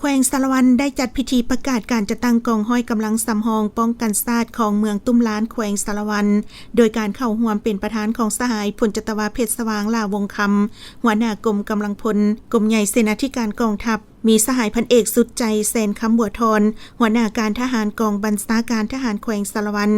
ແຂວງສາລະວັນໄດ້ຈັດພິທີປະກາດການຈັດຕັ້ງກອງຮ້ອຍກຳລັງສຳຮອງປ້ອງກັນຊາດຂອງເມືອງຕຸ້ມລານ ແຂວງສາລະວັນ ໂດຍການເຂົ້າຮ່ວມເປັນປະທານຂອງສະຫາຍພົນຈັດຕະວາເພັດ ສະຫວ່າງຫຼ້າວົງຄຳ ຫົວໜ້າກົມກຳລັງພົນ ກົມໃຫຍ່ເສນາທິການກອງທັບ, ມີສະຫາຍພັນເອກ ສຸດໃຈ ແສນຄຳບົວທອນ ຫົວໜ້າການທະຫານກອງບັນຊາການທະຫານແຂວງສາລະວັນ,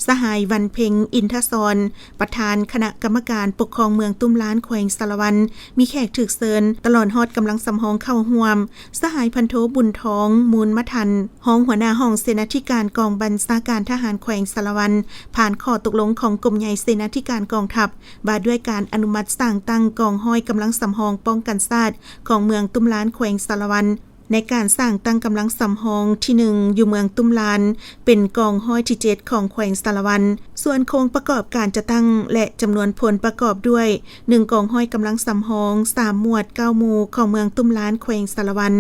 ສະຫາຍ ວັນເພັງ ອິນທະສອນ ປະທານຄະນະກຳມະການປົກຄອງເມືອງຕຸ້ມລານ ແຂວງສາລະວັນ, ມີແຂກຖືກເຊີນ ຕະຫຼອດຮອດກຳລັງສຳຮອງເຂົ້າຮ່ວມ, ສະຫາຍພັນໂທ ບຸນທອງ ມູນມະທັນ ຮອງຫົວໜ້າຫ້ອງເສນາທິການກອງບັນຊາການທະຫານແຂວງສາລະວັນ ຜ່ານຂໍ້ຕົກລົງຂອງກົມໃຫຍ່ເສນາທິການກອງທັບ ວ່າດ້ວຍການອະນຸມັດສ້າງຕັ້ງກອງຮ້ອຍກຳລັງສຳຮອງປ້ອງກັນຊາດຂອງເມືອງຕຸ້ມລານ ແຂວງສາລະວັນ. ໃນການສ້າງຕັ້ງກຳລັງສຳຮອງທີໜຶ່ງ ຢູ່ເມືອງຕຸ້ມລານ ເປັນກອງຮ້ອຍທີເຈັດຂອງແຂວງສາລະວັນ. ສ່ວນໂຄງປະກອບການຈັດຕັ້ງ ແລະ ຈຳນວນພົນປະກອບດ້ວຍ ໜຶ່ງກອງຮ້ອຍກຳລັງສຳຮອງ ສາມໝວດ ເກົ້າໝູ່ ຂອງເມືອງຕຸ້ມລານ ແຂວງສາລະວັນ.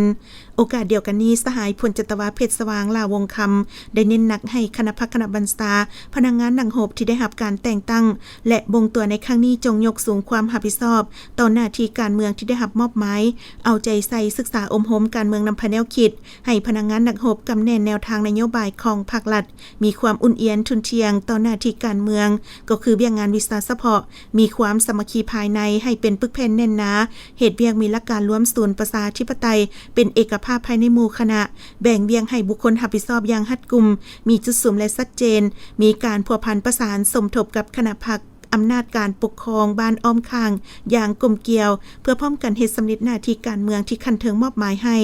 ໂອກາດດຽວກັນນີ້, ສະຫາຍພົນຈັດຕະວາເພັດ ສະຫວ່າງຫຼ້າວົງຄຳ ໄດ້ເນັ້ນໜັກໃຫ້ຄະນະພັກຄະນະບັນຊາ, ພະນັກງານນັກຮົບທີ່ໄດ້ຮັບການແຕ່ງຕັ້ງ ແລະ ບົ່ງຕົວໃນຄັ້ງນີ້ ຈົ່ງຍົກສູງຄວາມຮັບຜິດຊອບຕໍ່ໜ້າທີ່ການເມືອງທີ່ໄດ້ຮັບມອບໝາຍ, ເອົາໃຈໃສ່ສຶກສາອົບຮົມການເມືອງນຳພາແນວຄິດ, ໃຫ້ພະນັກງານນັກຮົບກຳແໜ້ນແນວທາງນະໂຍບາຍຂອງພັກລັດ, ມີຄວາມອຸ່ນອຽນທຸ່ນທ່ຽງຕໍ່ໜ້າທີ່ການເມືອງ, ກໍຄືວຽກງານວິຊາສະເພາະ, ມີຄວາມສາມັກຄີພາຍໃນໃຫ້ເປັນປຶກແຜ່ນແໜ້ນໜາ, ເຮັດວຽກມີຫຼັກການລວມສູນປະຊາທິປະໄຕ, ເປັນເອກະພາບພາຍໃນໝູ່ຄະນະ, ແບ່ງວຽກໃຫ້ບຸກຄົນຮັບຜິດຊອບຢ່າງຮັດກຸມ, ມີຈຸດສຸມ ແລະ ຊັດເຈນ, ມີການພົວພັນປະສານສົມທົບກັບຄະນະພັກ, ອຳນາດການປົກຄອງບ້ານອ້ອມຂ້າງຢ່າງກົມກຽວ ເພື່ອພ້ອມກັນເຮັດສຳເລັດໜ້າທີ່ການເມືອງທີ່ຂັ້ນເທິງມອບໝາຍໃຫ້.